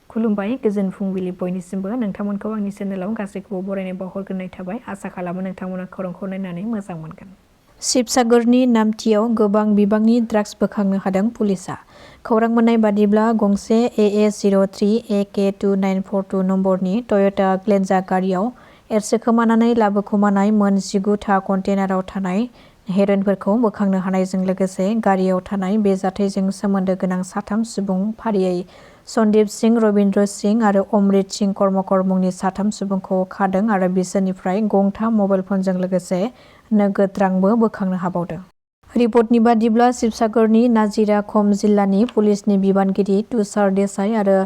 खुलुमबाय गोजोन फुंबिलि बयनिसिमबो नोंथांमोनखौ आंनि चेनेलाव गासैखौबो बरायनाय बावहरग्रोनाय थाबाय आसा खालामो नोंथांमोना खौरांखौ नायनानै मोजां मोनगोन। शिबसागरनि नामथियाव गोबां बिबांनि ड्राग्स बोखांनो हादों पुलिसा। खौरां मोननाय बादिब्ला गंसे AA03 AK2942 नम्बरनि टयटा ग्लेन्जा गारियाव एरसोखोमानानै लाबोखोमानाय मोन 19 था कन्टेनाराव थानाय हेर'इनफोरखौ बोखांनो हानायजों लोगोसे गारियाव थानाय बे जाथायजों सोमोन्दो गोनां 3 सुबुं फारियै सन्दीप सिंह, रविन्द्र सिंह आरो अमृत सिंह कर्मकर मुंनि 3 सुबुंखौ खादों आरो बिसोरनिफ्राय गंथाम मबाइल फनजों लोगोसे नोगोद रांबो बोखांनो हाबावदों। रिपर्टनि बादिब्ला शिबसागरनि नाजिरा खम जिल्लानि पुलिसनि बिबानगिरि तुषार देसाई आरो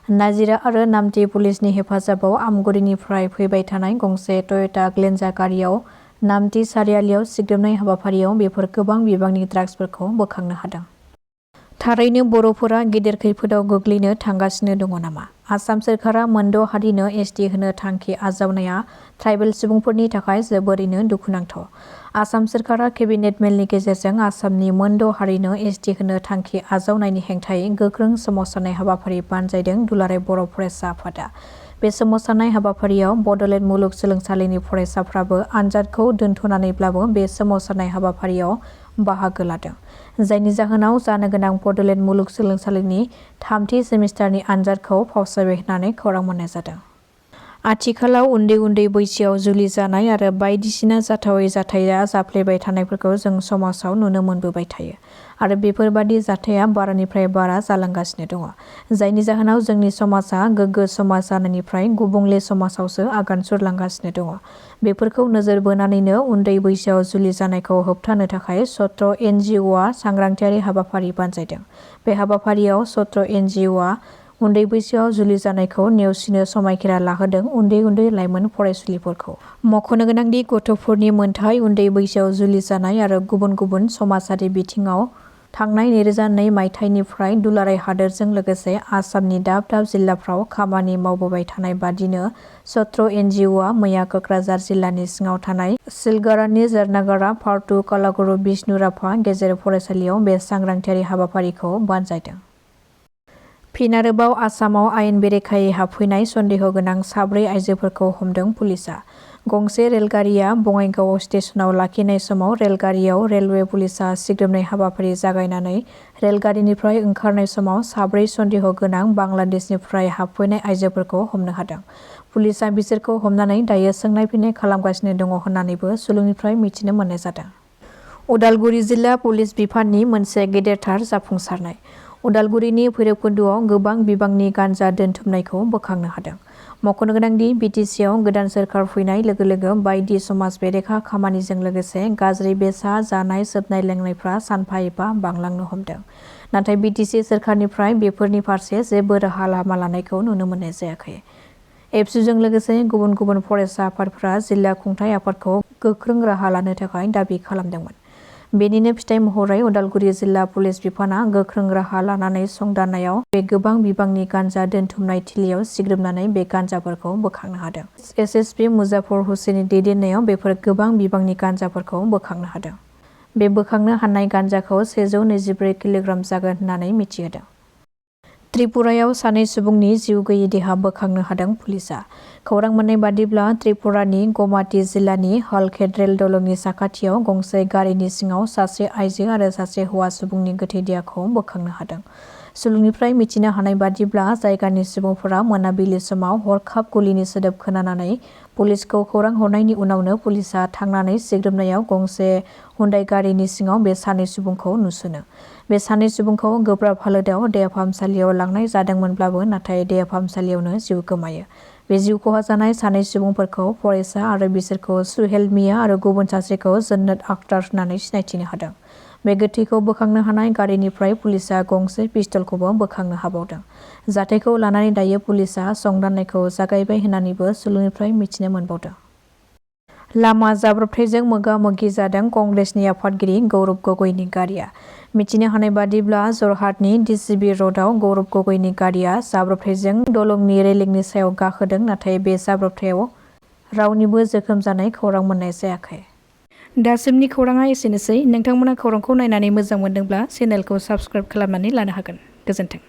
नाजिरा आरो नामथि पुलिसनि हेफाजाबाव आमगुरिनिफ्राय फैबाय थानाय गंसे टयटा ग्लेन्जा गारियाव नामथि सारियालियाव सिग्रोमनाय हाबाफारियाव बेफोर गोबां बिबांनि ड्राग्सफोरखौ बोखांनो हादों। थारैनो बर'फोरा गेदेर खैफोदाव गोग्लैनो थांगासिनो दङ नामा? आसाम सोरखारा मोनद' हारिनो एसटि होनो थांखि आजावनाया ट्राइबेल सुबुंफोरनि थाखाय जोबोरैनो दुखुनांथाव। आसाम सोरखारा केबिनेट मेलनि गेजेरजों आसामनि मोनद' हारिनो एसटि होनो थांखि आजावनायनि हेंथायै गोख्रों सोमावसारनाय हाबाफारि बानजायदों दुलाराय बर' फरायसा आफादा। बे सोमावसारनाय हाबाफारियाव बड'लेण्ड मुलुगसोलोंसालिनि फरायसाफ्राबो आनजादखौ दोनथ'नानैब्लाबो बे सोमावसारनाय हाबाफारियाव बाहागो लादों। जायनि जाहोनाव जानो गोनां बड'लेण्ड मुलुगसोलोंसालिनि 3थि सेमिस्टारनि आनजादखौ फावसायबाय होननानै खौरां मोननाय जादों। आथिखालाव उन्दै बैसोआव जुलि जानाय आरो बायदिसिना जाथावै जाथाया जाफ्लेबाय थानायफोरखौ जों समाजाव नुनो मोनबोबाय थायो आरो बेफोरबादि जाथाया बारानिफ्राय बारा जालांगासिनो दङ। जायनि जाहोनाव जोंनि समाजा गोग्गो समाज जानायनिफ्राय गुबुंले समाजावसो आगान सुरलांगासिनो दङ। बेफोरखौ नोजोर बोनानैनो उन्दै बैसोआव जुलि जानायखौ होबथानो थाखाय सत्र NGOआ सांग्रांथियारि हाबाफारि बानजायदों। बे हाबाफारियाव सत्र NGOआ उन्दै बैसोआव जुलि जानायखौ नेवसिनो समायखिरा लाहोदों उन्दै लाइमोन फरायसुलिफोरखौ। मख'नो गोनांदि गथ'फोरनि मोनथाय, उन्दै बैसोआव जुलि जानाय आरो गुबुन समाजारि बिथिङाव थांनाय 2002 मायथाइनिफ्राय दुलाराय हादोरजों लोगोसे आसामनि दाब दाब जिल्लाफ्राव खामानि मावबोबाय थानाय बादिनो सत्र NGOआ मैया क'क्राझार जिल्लानि सिङाव थानाय सिलगारानि जरनागारा पार्ट 2 कलागुरु बिष्णुराभा गेजेर फरायसालियाव बे सांग्रांथियारि हाबाफारिखौ बानजायदों। फिन आरोबाव आसामाव आयेन बेरेखायै हाबफैनाय सन्देह गोनां 4 आइजोफोरखौ हमदों पुलिसा। गंसे रेलगारिया बङाइगाव स्टेशनाव लाखिनाय समाव रेलगारियाव रेलवे पुलिसा सिग्रोमनाय हाबाफारि जागायनानै रेलगारिनिफ्राय ओंखारनाय समाव 4 सन्देह गोनां बांलादेशनिफ्राय हाबफैनाय आइजोफोरखौ हमनो हादों। पुलिसा बिसोरखौ हमनानै दायो सोंनाय फिन्नाय खालामगासिनो दङ होननानैबो सुलुंनिफ्राय मिथिनो मोननाय जादों। उदालगुरि जिल्ला पुलिस बिफाननि मोनसे गेदेरथार जाफुंसारनाय। उदालगुरिनि भैरबकुन्दुआव गोबां बिबांनि गान्जा दोनथुमनायखौ बोखांनो हादों। मख'नो गोनांदि BTCआव गोदान सोरखार फैनाय लोगो लोगो बायदि समाज बेरेखा खामानिजों लोगोसे गाज्रि बेसाद जानाय सोबनाय लोंनायफ्रा सानफा एफा बांलांनो हमदों। नाथाय BTC सोरखारनिफ्राय बेफोरनि फारसे जेबो राहा लामा लानायखौ नुनो मोननाय जायाखै। एबसुजों लोगोसे गुबुन फरायसा आफादफोरा जिल्ला खुंथाइ आफादखौ गोख्रों राहा लानो थाखाय दाबि खालामदोंमोन। बेनिनो फिथाइ महरै उदालगुरि जिल्ला पुलिस बिफाना गोख्रों राहा लानानै संदाननायाव बे गोबां बिबांनि गान्जा दोनथुमनाय थिलियाव सिग्रोमनानै बे गान्जाफोरखौ बोखांनो हादों। SSP मुजाफर हुसेननि दैदेननायाव बेफोर गोबां बिबांनि गान्जाफोरखौ बोखांनो हादों। बे बोखांनो हानाय गान्जाखौ 124 किल'ग्राम जागोन होननानै मिथिहोदों। त्रिपुरायाव 2 सुबुंनि जिउ गैयि देहा बोखांनो हादों पुलिसा। खौरां मोननाय बादिब्ला त्रिपुरानि गमाति जिल्लानि हलखेड रेल दलंनि साखाथियाव गंसे गारिनि सिङाव 1 आइजो आरो 1 हौवा सुबुंनि गोथै देहाखौ बोखांनो हादों। सुलुंनिफ्राय मिथिनो हानाय बादिब्ला जायगानि सुबुंफोरा मोनाबिलि समाव हरखाब गुलिनि सोदोब खोनानानै पुलिसखौ खौरां हरनायनि उनावनो पुलिसा थांनानै सिग्रोमनायाव गंसे हुन्डाइ गारिनि सिङाव बे 2 सुबुंखौ नुसनो। बे 2 सुबुंखौ गोब्राब हालोदाव देहा फाहामसालियाव लांनाय जादोंमोनब्लाबो नाथाय देहा फाहामसालियावनो जिउ गोमायो। बे जिउ खहा जानाय 2 सुबुंफोरखौ फरायसा आरो बिसोरखौ सुहेल मिया आरो गुबुन सासेखौ जन्नत आख्तार होननानै सिनायथिनो हादों। बे गोथैखौ बोखांनो हानाय गारिनिफ्राय पुलिसा गंसे पिस्तलखौबो बोखांनो हाबावदों। जाथायखौ लानानै दायो पुलिसा संदाननायखौ जागायबाय होननानैबो सुलुंनिफ्राय मिथिनो मोनबावदों। लामा जाब्रबथायजों मोगा-मोगि जादों कंग्रेसनि आफादगिरि गौरब गगৈनि गारिया। मिथिनो हानाय बादिब्ला जरहाटनि DCB र'डआव गौरब गगैनि गारिया जाब्रबथायजों दलंनि रेलिंनि सायाव गाखोदों नाथाय बे जाब्रबथायाव रावनिबो जोखोम जानाय खौरां मोननाय जायाखै। दासिमनि खौराङा एसेनोसै। नोंथांमोना खौरांखौ नायनानै मोजां मोनदोंब्ला चेनेलखौ साबस्क्राइब खालामनानै लानो हागोन। गोजोन्थों।